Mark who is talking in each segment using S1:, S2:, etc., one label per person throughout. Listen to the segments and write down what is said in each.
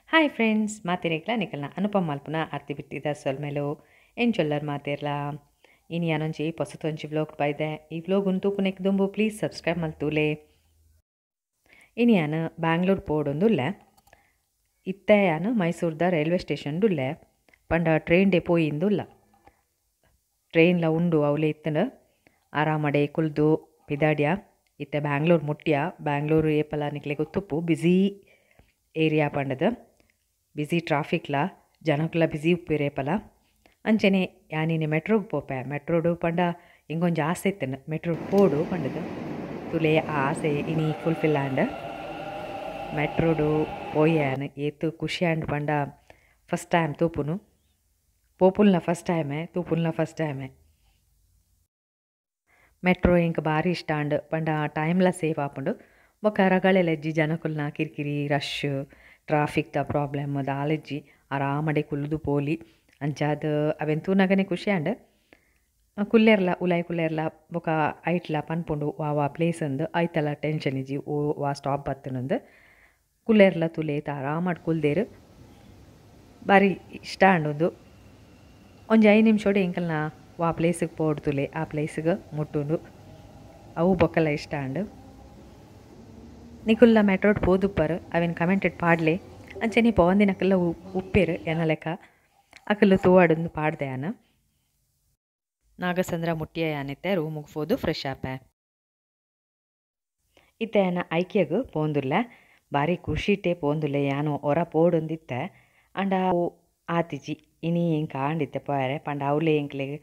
S1: Hi friends, ಮಾತೆರೆಗ್ಲ ನಿಕಲ್ನ ಅನುಪಮ ಮಲ್ಪುನ ಆರ್ತಿ ಬಿಟ್ಟಿದ ಸೊಲ್ಮೆಲು ಎಂಚೊಲ್ಲರ್ ಮಾತೆರ್ಲ. ಇನಿ ಯಾನೊಂಜಿ ಪೊಸತೊಂಜಿ ವ್ಲೋಗ್ ಬೈದೆ. ಈ ವ್ಲೋಗ್ ತೂಪುನೆಕ್ ದುಂಬು ಪ್ಲೀಸ್ ಸಬ್ಸ್ಕ್ರೈಬ್ ಮಲ್ತೂಲೆ. ಇನಿ ಯಾನ್ ಬ್ಯಾಂಗ್ಳೂರ್ ಪೋಡೊಂದುಲ್ಲೆ. ಇತ್ತೆ ಯಾನ್ ಮೈಸೂರ್ದ ರೈಲ್ವೆ ಸ್ಟೇಷನ್ ಡುಲ್ಲೆ. ಪಂಡ ಟ್ರೈನ್ ಡೇ ಪೋಯಿಂದುಲ್ಲ. ಟ್ರೈನ್ಲ ಉಂಡು ಅವಲೇ ಇತ್ತಂಡು ಆರಾಮಡೆ ಕುಲ್ದು ಪಿದಾಡ್ಯ. ಇತ್ತೆ ಬ್ಯಾಂಗ್ಳೂರ್ ಮುಟ್ಯ. ಬ್ಯಾಂಗ್ಳೂರು ಏಪಲ ನಿಕ್ಲೆ ಗೊತ್ತುಪ್ಪು ಬಿಸಿ ಏರಿಯಾ ಪಂಡದು ಬಿಸಿ ಟ್ರಾಫಿಕ್ಲ ಜನಕ್ಲ ಬಿಸಿ ಉಪ್ಪೇರೇಪಲ. ಅಂಚನೆ ಯಾನಿನಿ ಮೆಟ್ರೋಗ್ ಪೋಪೆ. ಮೆಟ್ರೋಡು ಪಂಡ ಇಂಗೊಂಜಿ ಆಸೆ ಇತ್ತಂಡು ಮೆಟ್ರೋ ಪೋಡು ಪಂಡದು ತುಲೆ ಆ ಆಸೆ ಇನಿ ಫುಲ್ಫಿಲ್ ಆಂಡ್. ಮೆಟ್ರೋಡು ಪೋಯಾನ್ ಏತ್ ಖುಷಿ ಆಂಡ್ ಪಂಡ ಫಸ್ಟ್ ಟೈಮ್ ತೂಪುನು ಪೋಪುಲ್ನ ಫಸ್ಟ್ ಟೈಮೆ ತೂಪುಲ್ನ ಫಸ್ಟ್ ಟೈಮೆ. ಮೆಟ್ರೋ ಇಂಕ್ ಭಾರಿ ಇಷ್ಟ ಆಂಡ್ ಪಂಡ ಟೈಮ್ಲ ಸೇವ್ ಆಪುಂಡು. ಬೊಕ್ಕ ರಗಳೆಲೆಜ್ಜಿ ಜನಕುಲ್ನ ಕಿರಿಕಿರಿ ರಶ್ ಟ್ರಾಫಿಕ್ ದ ಪ್ರಾಬ್ಲಮ್ ದಾಲೆಜ್ಜಿ ಆರಾಮಡೆ ಕುಲ್ಲುದು ಪೋಲಿ. ಅಂಚಾದ್ ಅವೆನ್ ತೂನಗನೆ ಖುಷಿ ಆಂಡ್. ಕುಲ್ಲೆರ್ಲ ಉಲಾಯಿ ಕುಲ್ಲೆರ್ಲ ಬೊಕ ಐಟ್ಲ ಪನ್ಪುಂಡು ವಾ ವಾ ಪ್ಲೇಸ್ ಅಂದ್ ಐತಲ ಟೆನ್ಷನ್ ಇಜ್ಜಿ ಓ ವಾ ಸ್ಟಾಪ್ ಬತ್ತುಂಡು ಕುಲ್ಲೆರ್ಲ ತುಲೇತ್ ಆರಾಮಡ್ ಕುಲ್ದೇರ್. ಬಾರಿ ಇಷ್ಟ ಆಂಡ್ ಉಂದು. ಒಂಜಿ 5 ನಿಮಿಷೋಡು ಎಂಕಲ್ನ ವಾ ಪ್ಲೇಸಿಗೆ ಪೋಡು ತುಲೆ ಆ ಪ್ಲೇಸಿಗೆ ಮುಟ್ಟುಂಡು. ಅವು ಬೊಕ್ಕಲ ಇಷ್ಟ ಆಂಡ್. ನಿಕುಲ್ಲ ಮೆಟ್ರೋಡ್ ಪೋದುಪ್ಪರು ಅವೆನ್ ಕಮೆಂಟೆಡ್ ಪಾಡ್ಲೆ. ಅಂಚನೆ ಪೋವಂದಿನಕಲ್ಲ ಉಪ್ಪೇರು ಎನ್ನ ಲೆಕ್ಕ ಅಕಲ್ಲು ತೂವಾಡೊಂದು ಪಾಡ್ದೆ ಯಾನ್. ನಾಗಸಂದ್ರ ಮುಟ್ಟಿಯ ಯಾನಿತ್ತೆ ರೂಮುಗ್ ಪೋದು ಫ್ರೆಶ್ ಆಪೆ. ಇತ್ತೆ ಯಾನ ಐಕ್ಯಗ್ ಪೋಂದುಲ್ಲ. ಬಾರಿ ಖುಷಿಟೆ ಪೋಂದುಲ್ಲೆ. ಯಾನು ಒರ ಪೋಡೊಂದಿತ್ತೆ ಅಂಡ ಅವು ಆತಿಜಿ. ಇನಿ ಎಂಕ್ ಆಂಡಿತ್ತೆ ಪೋಯರೆ ಪಂಡ ಅವಲೇ ಎಂಕ್ಲೆಗ್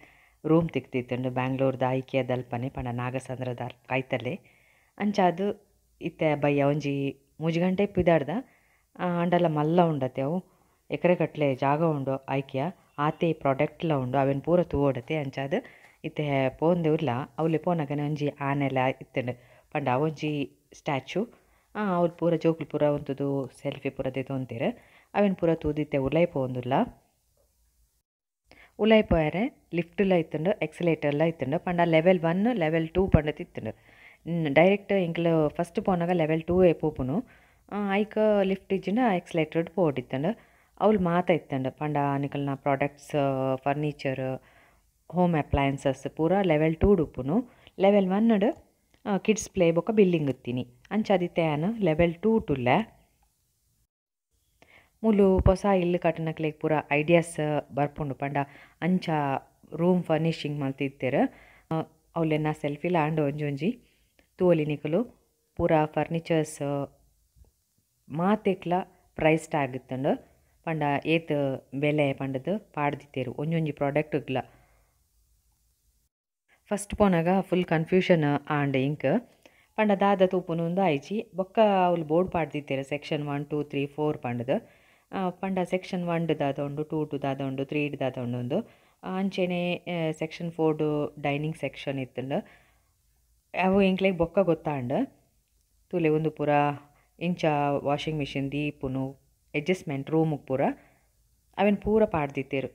S1: ರೂಮ್ ತಿಕ್ತಿತ್ತುಂಡು ಬ್ಯಾಂಗ್ಳೂರ್ದ ಐಕ್ಯದಲ್ಪನೆ ಪಂಡ ನಾಗಸಂದ್ರದ ಕೈತಲೆ. ಅಂಚಾದ್ ಇತ್ತೆ ಬಯ್ಯ ಒಂಜಿ 3 ಗಂಟೆ ಪಿದಾಡ್ದ. ಅಂಡಲ ಮಲ್ಲ ಉಂಡತೆ ಅವು ಎಕರೆ ಕಟ್ಲೆ ಜಾಗ ಉಂಡು ಐಕ್ಯ ಆತೆ ಪ್ರಾಡಕ್ಟ್ಲ ಉಂಡು ಅವೆನ್ ಪೂರ ತೂವೊಡತೆ. ಅಂಚಾದ್ ಇತ್ತೆ ಪೋಂದೆ ಉಲ್ಲ. ಅವಲೆ ಪೋನಗನೆ ಒಂಜಿ ಆನೆಲ ಇತ್ತುಂಡು ಪಂಡ ಅವೊಂಜಿ ಸ್ಟ್ಯಾಚು. ಅವ್ಲು ಪೂರ ಜೋಕುಲು ಪೂರ ಉಂತುದು ಸೆಲ್ಫಿ ಪೂರ ದೆತೊಂತೆರ್. ಅವೆನ್ ಪೂರ ತೂದಿತ್ತೆ ಉಲಾಯಿ ಪೋವೊಂದುಲ್ಲ. ಉಲಾಯಿ ಪೋಯರೆ ಲಿಫ್ಟ್ಲ ಇತ್ತುಂಡು ಎಕ್ಸಲೇಟರ್ಲ ಇತ್ತುಂಡು ಪಂಡ ಲೆವೆಲ್ 1 ಲೆವೆಲ್ 2 ಪಂಡತ್ ಇತ್ತುಂಡು. ಡೈರೆಕ್ಟ್ ಎಂಕ್ಲು ಫಸ್ಟ್ ಪೋನಾಗ ಲೆವೆಲ್ 2 ಪೋಪುನು. ಐಕ್ ಲಿಫ್ಟ್ ಇಜ್ಜಿಂಡ ಎಕ್ಸಲೇಟರ್ಡ್ ಪೋಡಿತ್ತುಂಡು. ಅವ್ಲು ಮಾತ ಇತ್ತುಂಡು ಪಂಡ ನಿಕಲ್ನ ಪ್ರಾಡಕ್ಟ್ಸ್ ಫರ್ನಿಚರ್ ಹೋಮ್ ಅಪ್ಲಯನ್ಸಸ್ ಪೂರ ಲೆವೆಲ್ 2 ಉಪ್ಪುನು. ಲೆವೆಲ್ 1 ಕಿಡ್ಸ್ ಪ್ಲೇ ಬೊಕ್ಕ ಬಿಲ್ಡಿಂಗ್ ಇತ್ತೀನಿ. ಅಂಚಾದಿತ್ತೆ ಯಾನ್ ಲೆವೆಲ್ 2 ಟುಲ್ಲೆ. ಮೂಲು ಪೊಸ ಇಲ್ಲು ಕಟ್ಟುನಕ್ಲೆಗ್ ಪೂರ ಐಡಿಯಾಸ್ ಬರ್ಪುಂಡು ಪಂಡ ಅಂಚ ರೂಮ್ ಫರ್ನಿಶಿಂಗ್ ಮಲ್ತಿತ್ತೆರ್. ಅವ್ಲೆನ ಸೆಲ್ಫಿಲ ಆಂಡ್ ಒಂಜೊಂಜಿ ಒಂಜಿ ತೂವೊಲಿ ನಿಕುಲು. ಪೂರ ಫರ್ನಿಚರ್ಸ್ ಮಾತೆಕ್ಲ ಪ್ರೈಸ್ ಟ್ಯಾಗ್ ಇತ್ತುಂಡು ಪಂಡ ಏತ್ ಬೆಲೆ ಪಂಡದು ಪಾಡ್ದಿತ್ತೆರ್ ಒಂಜೊಂಜಿ ಪ್ರಾಡಕ್ಟ್ಗ್ಲ. ಫಸ್ಟ್ ಪೋನಾಗ ಫುಲ್ ಕನ್ಫ್ಯೂಷನ್ ಆಂಡ್ ಇಂಕ್ ಪಂಡ ದಾದ ತೂಪುನು ಉಂದು ಆಯ್ಜಿ. ಬೊಕ್ಕ ಅವ್ಲು ಬೋರ್ಡ್ ಪಾಡ್ದಿತ್ತೆರ್ ಸೆಕ್ಷನ್ 1 2 3 4 ಪಂಡದು. ಪಂಡ ಸೆಕ್ಷನ್ 1 ದಾದ ಉಂಡು 2 ದಾದ ಉಂಡು 3 ದಾದ ಉಂಡು ಉಂದು. ಅಂಚೆನೆ ಸೆಕ್ಷನ್ 4 ಡೈನಿಂಗ್ ಸೆಕ್ಷನ್ ಇತ್ತುಂಡು. ಅವು ಎಂಕ್ಲೆಗ್ ಬೊಕ್ಕ ಗೊತ್ತಾಂಡ್. ತೂಲೆ ಉಂದು ಪೂರ ಇಂಚ ವಾಷಿಂಗ್ ಮಿಷಿನ್ ದೀಪುನು ಅಡ್ಜಸ್ಟ್ಮೆಂಟ್ ರೂಮುಗ್ ಪೂರ ಅವೆನ್ ಪೂರ ಪಾಡ್ದಿತ್ತೆರ್.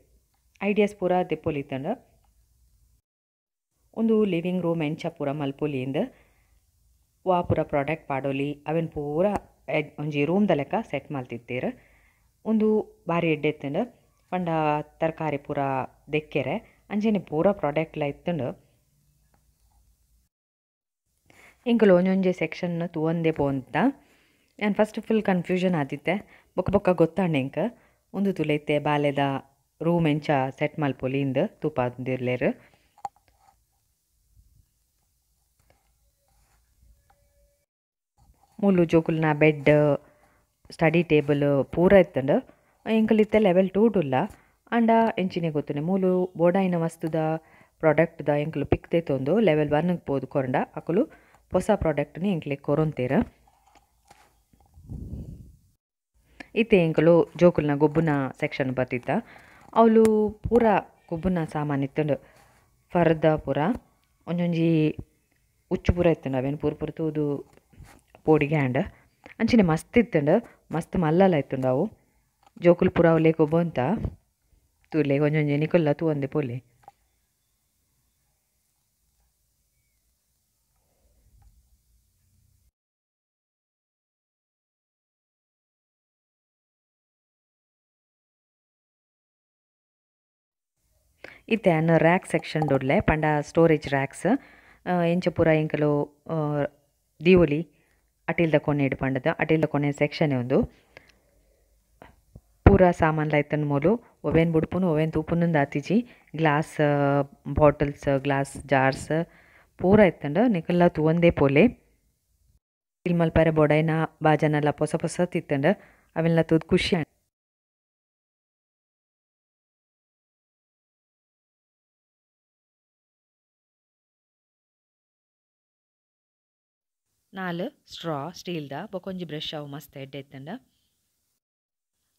S1: ಐಡಿಯಾಸ್ ಪೂರ ದೆಪ್ಪೊಲಿತ್ತುಂಡು. ಉಂದು ಲಿವಿಂಗ್ ರೂಮ್ ಎಂಚ ಪೂರ ಮಲ್ಪೊಲಿ ಇಂದ್ ವಾ ಪೂರ ಪ್ರಾಡಕ್ಟ್ ಪಾಡೊಲಿ ಅವೆನ್ ಪೂರ ಒಂಜಿ ರೂಮ್ದ ಲೆಕ್ಕ ಸೆಟ್ ಮಲ್ತಿತ್ತೆರ್. ಉಂದು ಬಾರಿ ಎಡ್ಡೆ ಇತ್ತುಂಡು ಪಂಡ ತರಕಾರಿ ಪೂರ ದೆಕ್ಕೆರೆ ಅಂಚನೆ ಪೂರ ಪ್ರಾಡಕ್ಟ್ಲ ಇತ್ತುಂಡು. ಎಂಕುಲು ಒಂಜೊಂಜಿ ಸೆಕ್ಷನ್ ತೂವೊಂದೇ ಪೋಂತ. ಯಾನ್ ಫಸ್ಟ್ ಫುಲ್ ಕನ್ಫ್ಯೂಷನ್ ಆದಿತ್ತೆ. ಬೊಕ್ಕ ಬೊಕ್ಕ ಗೊತ್ತಾಂಡ್ ಎಂಕ್ ಉಂದು ತುಲೆ ಇತ್ತೆ ಬಾಲೆದ ರೂಮ್ ಎಂಚ ಸೆಟ್ ಮಲ್ಪೊಲಿ ಇಂದ್ ತೂಪಾದಿರ್ಲೆರ್. ಮೂಲು ಜೋಕುಲ್ನ ಬೆಡ್ ಸ್ಟಡಿ ಟೇಬಲ್ ಪೂರ ಇತ್ತುಂಡು. ಎಂಕುಲು ಇತ್ತೆ ಲೆವೆಲ್ 2 ಉಲ್ಲ. ಅಂಡ ಎಂಚಿನೆ ಗೊತ್ತುಂಡೆ ಮೂಲು ಬೋಡಾಯಿನ ವಸ್ತುದ ಪ್ರಾಡಕ್ಟ್ದ ಎಂಕುಲು ಪಿಕ್ ದೆತೊಂದು ಲೆವೆಲ್ 1 ಪೋದು ಕೊರಂಡ ಅಕುಲು ಪೊಸ ಪ್ರಾಡಕ್ಟ್ನಿ ಎಂಕ್ಲೆಗ್ ಕೊರೊಂತೆರ್. ಇತ್ತೆ ಎಂಕುಲು ಜೋಕುಲ್ನ ಗೊಬ್ಬುನ ಸೆಕ್ಷನ್ ಬತ್ತಿತ್ತ. ಅವ್ಲು ಪೂರ ಗೊಬ್ಬುನ ಸಾಮಾನು ಇತ್ತುಂಡು. ಫರ್ದ ಪೂರ ಒಂಜೊಂಜಿ ಉಚ್ಚು ಪೂರ ಇತ್ತುಂಡು. ಅವೆನ್ ಪೂರ ಪೂರ ತೂದು ಪೋಡಿಗೆ ಆಂಡ್. ಅಂಚನೆ ಮಸ್ತ್ ಇತ್ತುಂಡು. ಮಸ್ತ್ ಮಲ್ಲಲ ಇತ್ತುಂಡು ಅವು. ಜೋಕುಲು ಪೂರ ಅವಲೇ ಗೊಬ್ಬೊಂತ ತೂಲೆ ಒಂಜೊಂಜಿ ನಿಕುಲ್ಲ ತೂವೊಂದೆ ಪೋಲೆ. ಇತ್ತೆ ಅನ್ನ ರ್ಯಾಕ್ ಸೆಕ್ಷನ್ ಡೊಡ್ಲೆ ಪಂಡ ಸ್ಟೋರೇಜ್ ರ್ಯಾಕ್ಸ್ ಎಂಚ ಪೂರ ಎಂಕಲು ದೀವೊಲಿ ಅಟಿಲ್ದ ಕೊನೆಡ್ ಪಂಡದ ಅಟಿಲ್ದ ಕೊನೆ ಸೆಕ್ಷನ್ ಉಂದು ಪೂರ ಸಾಮಾನ್ಲ ಇತ್ತಂಡ್ ಮೂಲು ಒವೇನ್ ಬುಡ್ಪುನು ಒವೇನ್ ತೂಪುನು ಆತಿಜಿ ಗ್ಲಾಸ್ ಬಾಟಲ್ಸ್ ಗ್ಲಾಸ್ ಜಾರ್ಸ್ ಪೂರ ಇತ್ತಂಡ್ ನಿಕಲ್ಲ ತೂವಂದೇ ಪೋಲೆ ಇಲ್ ಮಲ್ಪರೆ ಬೊಡೈನ ಬಾಜನೆಲ್ಲ ಪೊಸ ಪೊಸ ತಿತ್ತಂಡ್ ಅವೆಲ್ಲ ತೂದು ಖುಷಿ. ನಾಲ್ ಸ್ಟ್ರಾ ಸ್ಟೀಲ್ದ ಬೊಕೊಂಜಿ ಬ್ರಷ್ ಅವು ಮಸ್ತ್ ಎಡ್ಡೆ ಇತ್ತಂಡ.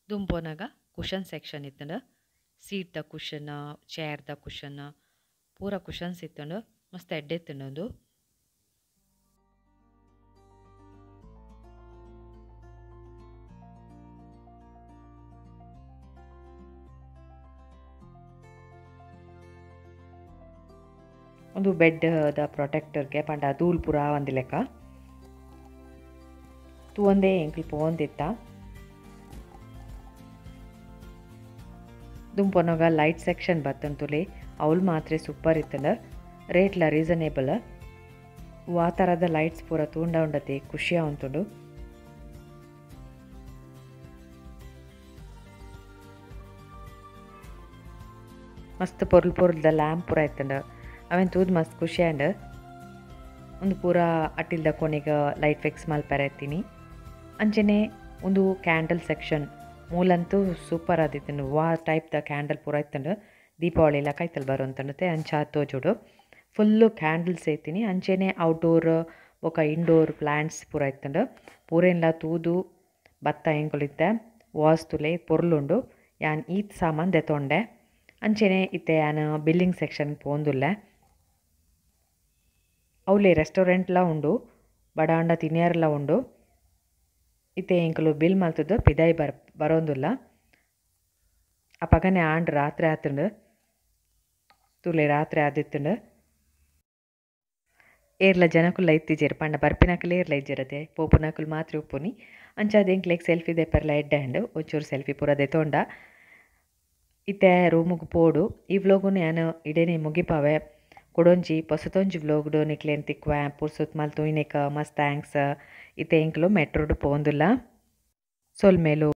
S1: ದುಂಪೋನಾಗ ಕುಷನ್ ಸೆಕ್ಷನ್ ಇತ್ತಂಡ, ಸೀಟ್ದ ಕುಷನ್ ಚೇರ್ದ ಕುಷನ್ ಪೂರ ಕುಷನ್ಸ್ ಇತ್ತಂಡ, ಮಸ್ತ್ ಎಡ್ಡೆ ಇತ್ತಂಡ ಉಂದು. ಒಂದು ಬೆಡ್ ದ ಪ್ರೊಟೆಕ್ಟರ್ಗೆ ಪಂಡ ಧೂಳ್ ಪೂರ ಒಂದಿ ಲೆಕ್ಕ ತೂವಂದೇ ಎಂಕುಲು ಪೋವೊಂದಿತ್ತ. ದುಂಪೊನಗ ಲೈಟ್ ಸೆಕ್ಷನ್ ಬತ್ತಂತುಲೆ ಅವಳು ಮಾತ್ರೆ ಸೂಪರ್ ಇತ್ತಂಡ, ರೇಟ್ಲ ರೀಸನೇಬಲ್. ಆ ಥರದ ಲೈಟ್ಸ್ ಪೂರ ತೂಂಡ ಉಂಡತೆ ಖುಷಿಯ ಉಂಟುಂಡು. ಮಸ್ತ್ ಪೊರ್ಲು ಪೊರ್ಲ್ದ ಲ್ಯಾಂಪ್ ಪೂರ ಇತ್ತಂಡ, ಅವೆನ್ ತೂದು ಮಸ್ತ್ ಖುಷಿ ಆಂಡ್. ಒಂದು ಪೂರ ಅಟ್ಟಿಲ್ದ ಕೊನೆಗೆ ಲೈಟ್ ಫಿಕ್ಸ್ ಮಲ್ಪೆರೆ ಇತ್ತೀನಿ. ಅಂಚನೆ ಒಂದು ಕ್ಯಾಂಡಲ್ ಸೆಕ್ಷನ್ ಮೂಲಂತೂ ಸೂಪರ್ ಆದಿತ್ತಂಡು, ವಾ ಟೈಪ್ದ ಕ್ಯಾಂಡಲ್ ಪೂರ ಇತ್ತಂಡು. ದೀಪಾವಳಿ ಎಲ್ಲ ಕೈತಲ್ ಬರುವಂತಂಡತೆ ಅಂಚ ತೋಜುಡು ಫುಲ್ಲು ಕ್ಯಾಂಡಲ್ಸ್ ಐತೀನಿ. ಅಂಚೆನೆ ಔಟ್ಡೋರ್ ಬೊಕ ಇಂಡೋರ್ ಪ್ಲ್ಯಾಂಟ್ಸ್ ಪೂರ ಇತ್ತಂಡು. ಪೂರೆನ್ಲ ತೂದು ಬತ್ತ ಎಂಕುಲಿತ್ತೆ ವಾಸ್ತುಲೆ ಪೊರ್ಲುಂಡು. ಯಾನ್ ಈತ್ ಸಾಮಾನು ದೆತೊಂಡೆ. ಅಂಚೆನೆ ಇತ್ತೆ ಯಾನ್ ಬಿಲ್ಲಿಂಗ್ ಸೆಕ್ಷನ್ ಪೋಂದುಲ್ಲೆ. ಅವಲೇ ರೆಸ್ಟೋರೆಂಟ್ಲ ಉಂಡು, ಬಡಾಂಡ ತಿನಿಯರ್ಲ ಉಂಡು. ಇತ್ತೆ ಎಂಕುಲು ಬಿಲ್ ಮಲ್ತದ್ದು ಪಿದಾಯಿ ಬರೋಂದುಲ್ಲ. ಅಪಗನೆ ಆಂಡ್ ರಾತ್ರಿ ಆತಂಡು, ತೂಲೆ ರಾತ್ರಿ ಆದಿತ್ತಂಡು. ಏರ್ಲ ಜನಕುಲ್ಲ ಇತ್ತಿಜೆರ್ ಪಂಡ ಬರ್ಪಿನಕುಲು ಏರ್ಲ ಇಜ್ಜೆರತೆ, ಪೋಪುನಕುಲು ಮಾತ್ರ ಉಪ್ಪುನಿ. ಅಂಚಾದ ಎಂಕ್ಲೆಗ್ ಸೆಲ್ಫಿ ದೆಪ್ಪರ್ಲ ಎಡ್ಡೆ ಆಂಡ್, ಒಂಚೂರು ಸೆಲ್ಫಿ ಪೂರ ದೆತೊಂಡ. ಇತ್ತೆ ರೂಮುಗು ಪೋಡು. ಈ ವ್ಲೋಗುನು ಯಾನ್ ಇಡೇನೆ ಮುಗಿಪಾವೆ. ಕೊಡೊಂಜಿ ಪೊಸತೊಂಜಿ ವ್ಲೋಗ್ಡು ನಿಕ್ಲೇನ್ ತಿಕ್ವೆ ಪುರ್ಸೊತ್ ಮಲ್ತು ಇನೇಕ ಮಸ್ತ್ thanks. ಇತ್ತೆ ಎಂಕುಲು ಮೆಟ್ರೋಡು ಪೋಂದುಲ್ಲ. ಸೊಲ್ಮೆಲು.